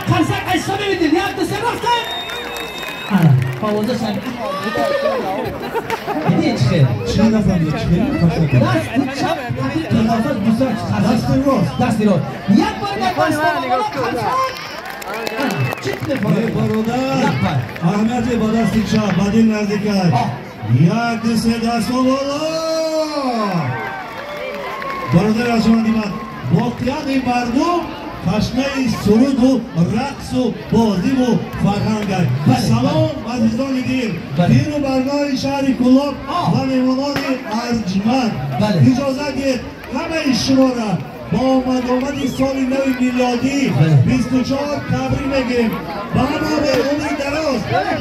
قرصک از میدید یک دو سه رفتن. آره آوازه شد. دیدی چه؟ چی نفهمیدی چه؟ دست چپ قیافه دوستان دست راست دست راست یک بار دیگه دست بالا قرصک. چه برادر اهمیت با دست چپ با دل نزدیک یک دو سه دست بالا. برادر ارجمند من واقعا این مردم تشنه سرود و رقص و بازی و فرهنگ است. سلام عزیزان دل، پیر و برنای شهر کولاب و مهمانان ارجمند، اجازه دهید همه شما را با آمد سال نو میلادی 24 تبریک میگیم. به همه عمر دراز،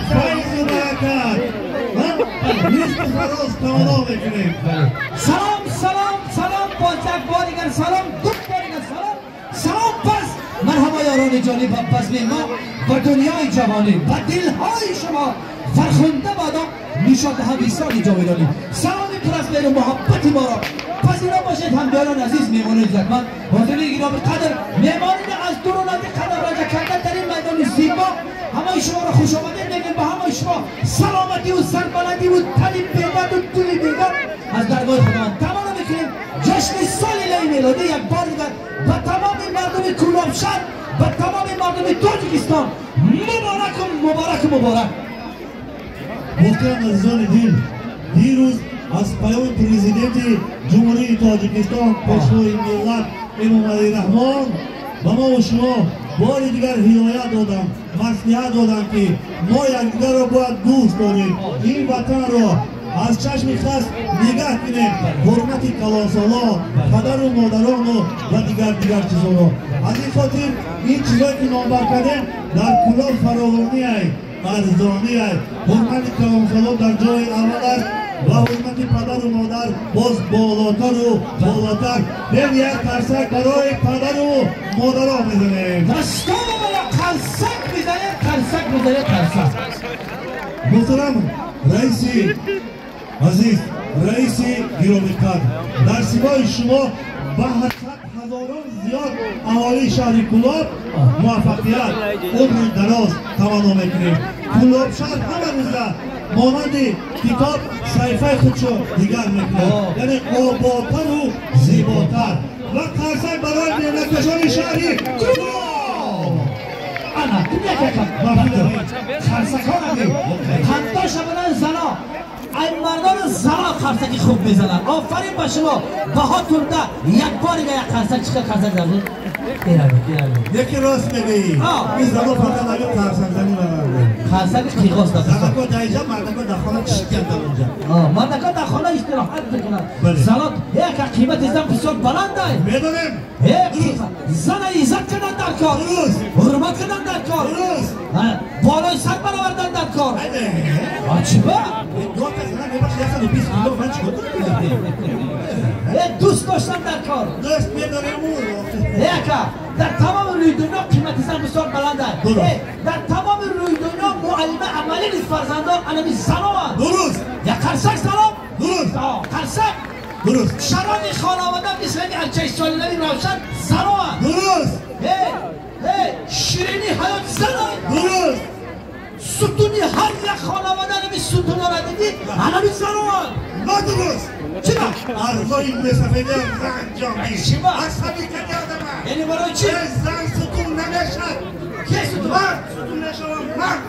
فیض و برکت و رزق و فراز تمنا میکنیم. سلام سلام سلام، باز یک بار دیگر سلام، دو بار دیگر سلام، سلام. پس مرحبا یاران جانی، با بزم ما و دنیای جوانی و دلهای شما فرخنده بادا نشاط همیسان جاودانی. سلامی پر از مهر و محبت ما را پذیرا باشید همداران عزیز، میهمانان عزتمند، حاضرین گرامی قدر، مهمانان از دور و نزدیک قدم رنجه کردن در این میدان زیبا، همه شما را خوش آمدید میگیم. به همه شما سلامتی و سربلندی و تن بیداد و دل بیداد از درگاه خداوند تمنا میکنیم. جشن سال نو میلادی یک بار دیگر به تمام مردم کولاب شهر، به تمام مردم تاجیکستان مبارک مبارک مبارک. واقعا عزیزان دل، دیروز از پیام پرزیدنت جمهوری تاجیکستان پیشوای ملت امامعلی رحمان به ما و شما بار دیگر هدایت دادم، مصلحت دادم که ما یکدیگر را باید دوست داریم، این وطن را از چشم خس نگاه کنیم، حرمت کلانسالا، پدر و مادران و دیگر چیزها را. از این خاطر این چیزهایی که نامبر کردیم در کولاب فراوانی ای، ارزانی ای. حرمت کلانسالا در جای اول است و حرمت پدر و مادر باز بالاتر و بالاتر. بیم یک قرصک برای پدر و مادران میزنیم. دستان بالا قرصک میزنیم، قرصک میزنیم، قرصک. محترم رئیسی عزیز، رئیس گرامی قدر، در سیمای شما به هزاران زیاد اهالی شهر کولاب موفقیت، عمر دراز تمنا میکنیم. کولاب شهر همه روزه مانند کتاب صحیفه خودشو دیگر میکنه، یعنی آبادتر و زیباتر. و قرصک برای مهنتکشان شهری کولاب. انا قرصک ها نگی قنداش بلند زنا، این مردان زنا قرصکی خوب میزنن. آفرین به شما، بهاتون ده یک بار دیگه یک قرصک. چقدر قرصک زدی؟ یکی راست میگی، این زنا فقط اگه قرصک زنی ببرده قرصک قیقاس داد. زنکا در اینجا، مردکا در خانه چشتی هم در اونجا، مردکا در خانه استراحت میکنن. زنات یک قیمت زن بسیار بلنده، میدونیم. زن عزت کردن در کار، حرمت کردن در کار، بالای سر برآوردن در کار. چی با؟ دوست داشتن در کار، دوست می‌داریم. در تمام روی دنیا قیمت زن بسیار بلند است. در تمام روی دنیا معلم عملی نیست فرزندان انمی زنان. درست. یا قرصک سلام. درست. قرصک. درست. شران خانواده مثل این سال نوی روشن زنان. درست. شیرینی حیات زنان. درست. ستونی هر یک خانواده انمی ستون را دیدید انمی زنان. نادرست. چرا؟ ارزای مسافه زن جانی. چی با؟ عصبی کردی آدمه. یعنی برای چی؟ زن ستون نمیشد. کی ستون؟ مرد ستون نشوم مرد.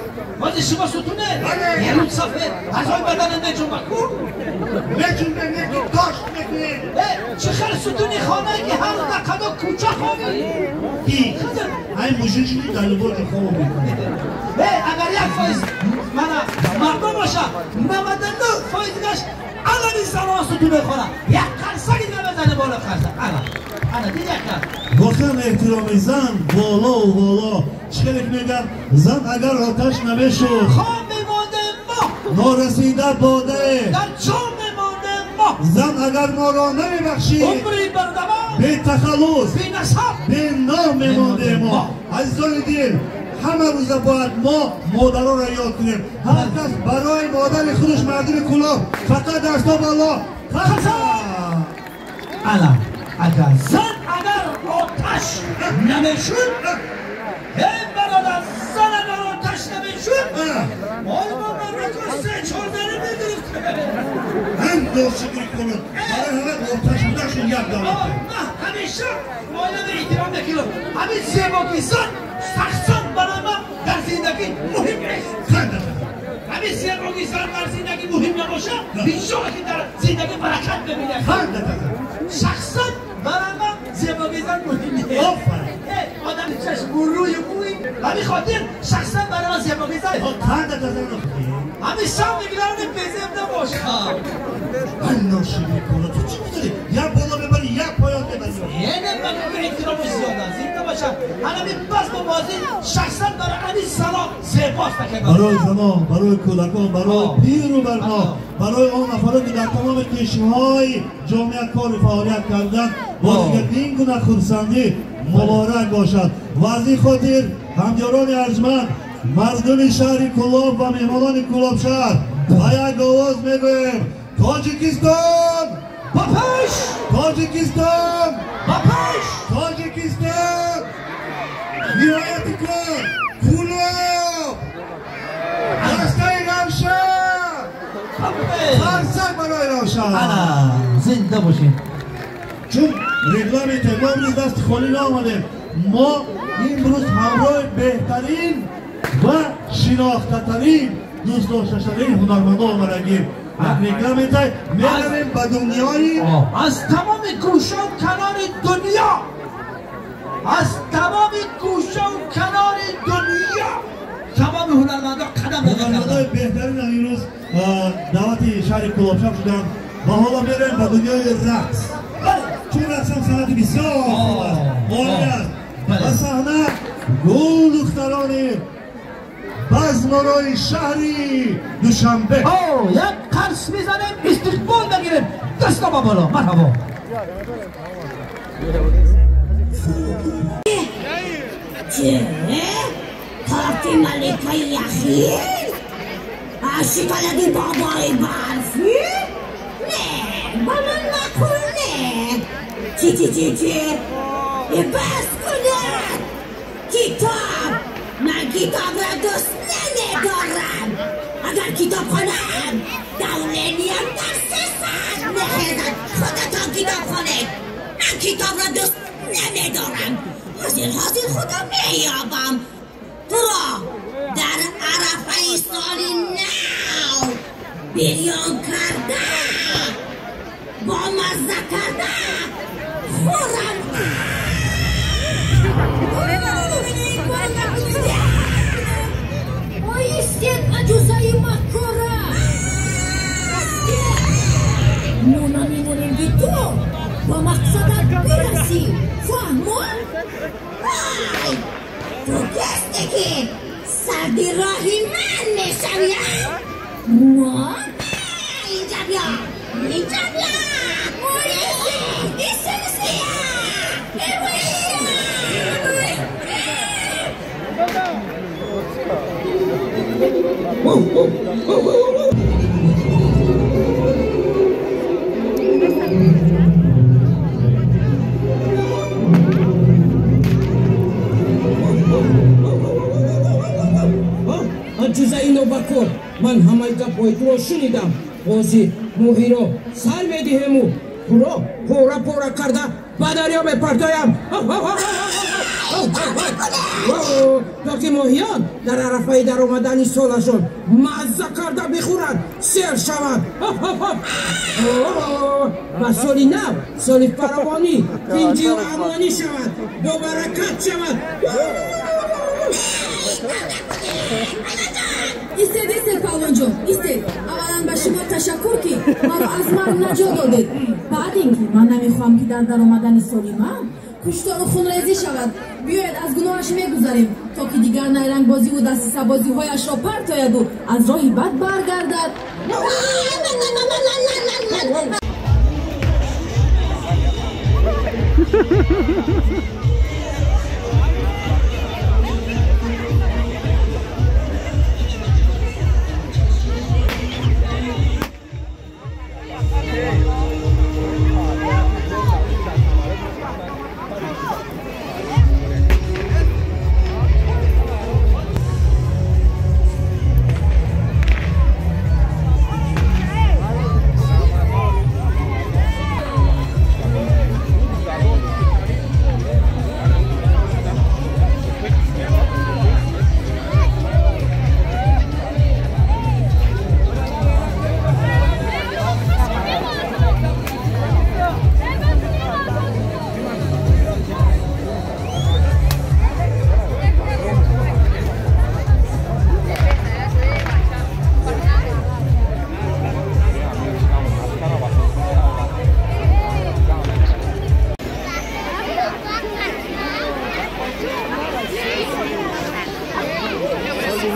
ولی شما ستونه؟ بله. یه روز سفید ارزای بدن نجومه کو؟ نجومه نگی داشت نکنی. چه خیلی ستونی خانه که هر روز در قدا کوچه خوابی؟ کی؟ این موشن شدی در لباس خواب میکنی. اگر یک فایز من مردم باشه 99 فایزش الان زنان ستون خانه یک قرصکی نمیزنه بالا قرصک. انا دیدی یک واقعا احترام زن بالا و بالا. چه میگم زن اگر آتش نمیشد خام میمانده ما، نارسیده باده در جام میمانده ما. زن اگر ما را نمیبخشید عمری بردما بی تخلص بی نسب بی نام میمانده ما. عزیزان دل، همه روزه باید ما مادران را یاد کنیم. هر کس برای مادر خودش مردم کولاب فقط دستا بالا خسا. انا اگر زن اگر آتش نمیشد، ای برادر ношукрӣ кунад. Барои ҳама оташ будашон як давлат. Ман ҳамеша оиларо эҳтиром мекунам. Ҳамин зебогии зан шахсан барои ман дар зиндагӣ муҳим нест. Ҳамин зебогии зан дар зиндагӣ муҳим набошад, бисёре ки дар зиндагӣ баракат мебинад. Шахсан барои ман зебогии зан муҳим нест. Одам чашм рӯи ӯй, ҳамин хотир шахсан барои ман зебогии зан. Ҳамин шаб мегирам безеб набошад. Ношукрӣ кунад. Ту чӣ медонӣ? Як боло мебарӣ, як поён мебарӣ. Яъне ман эҳтироми зиёд аст. Зинда бошад. Ҳамин базму бозӣ шахсан барои ҳамин занон зебост. Барои занон, барои кӯдакон, барои пиру барно, барои он нафаро ки дар тамоми қишрҳои ҷомеа кору фаъолият карданд, бо дигар ин гуна хурсандӣ муборак бошад. Ва аз ин хотир ҳамёрони арҷманд, мардуми шаҳри Кӯлоб ва меҳмонони Кӯлоб шаҳр ба як овоз мегӯем: Тоҷикистон ба пеш! Тоҷикистон ба пеш! Тоҷикистон! Ниҳояти кор Кӯлоб! Дастаи Равшан! Қарсак барои Равшан! Зинда бошед! Чун регламенте мо имрӯз дасти холӣ наомадем, мо имрӯз ҳамроҳи беҳтарин ва шинохтатарин, дӯстдоштатарин ҳунармандон омадагим. Регламентай меравем ба дунёи аз тамоми гӯшаву канори дунё, аз тамоми гӯшаву канори дунё тамоми ҳунармандон қадам ҳунармандои беҳтарин имрӯз даъвати шаҳри Кӯлобшаҳр шуданд ва ҳоло меравем ба дунёи рақс. Чун рақсам санъати бисёр хуб аст, олӣ аст. Ба саҳна гул духтарони базморои шаҳри Душанбе. Як қарс мезанем, истиқбол мегирем. Дасто ба боло, марҳабо. Чӣ? Торти маликаи яхин? Шоколади бобои барфӣ? Не, ба ман маъқул не. Чӣ чӣ чӣ чӣ? Бас кунед! Китоб! Ман китобро дӯст намедорам. Агар китоб хонам, давлениям дар 3 соат мехезад. Худатон китоб хонед. Ман китобро дӯст намедорам. Ҳозир ҳозир худо меёбам. Туро дар арафаи соли нав бирён карда, бомазза карда хӯрам. Оистед, аҷузаи маккора! Мо намемонем, ки ту ба мақсадат бирасӣ. Фаҳмо? Ай! Ту касте ки сарди роҳи ман мешавӣ, а? Мо? Инҷа биё! Инҷа биё! Аҷузаи нобакор, ман ҳамаи гапҳои туро шунидам. Ҳозир моҳиро сар медиҳему туро пора пора карда ба дарё мепартоям, то ки моҳиён дар арафаи даромадани солашон мазза карда бихӯранд, сер шаванд ва соли нав соли фаровонӣ, тинҷию амонӣ шавад, бобаракат шавад. Истед, истед, палвонҷон, истед. Аввалан ба шумо ташаккур, ки маро аз марг наҷот додед. Баъд ин ки ман намехоҳам, ки дар даромадани соли ман куштору хунрезӣ шавад. Биёед аз гуноҳаш мегузарем, то ки дигар найрангбозиву дастисабозиҳояшро партояду аз роҳи бад баргардад.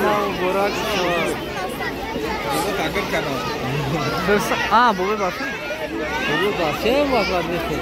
Муборак шавад. Бобои барфӣ? Бобои барфӣ ҳам бихӯр.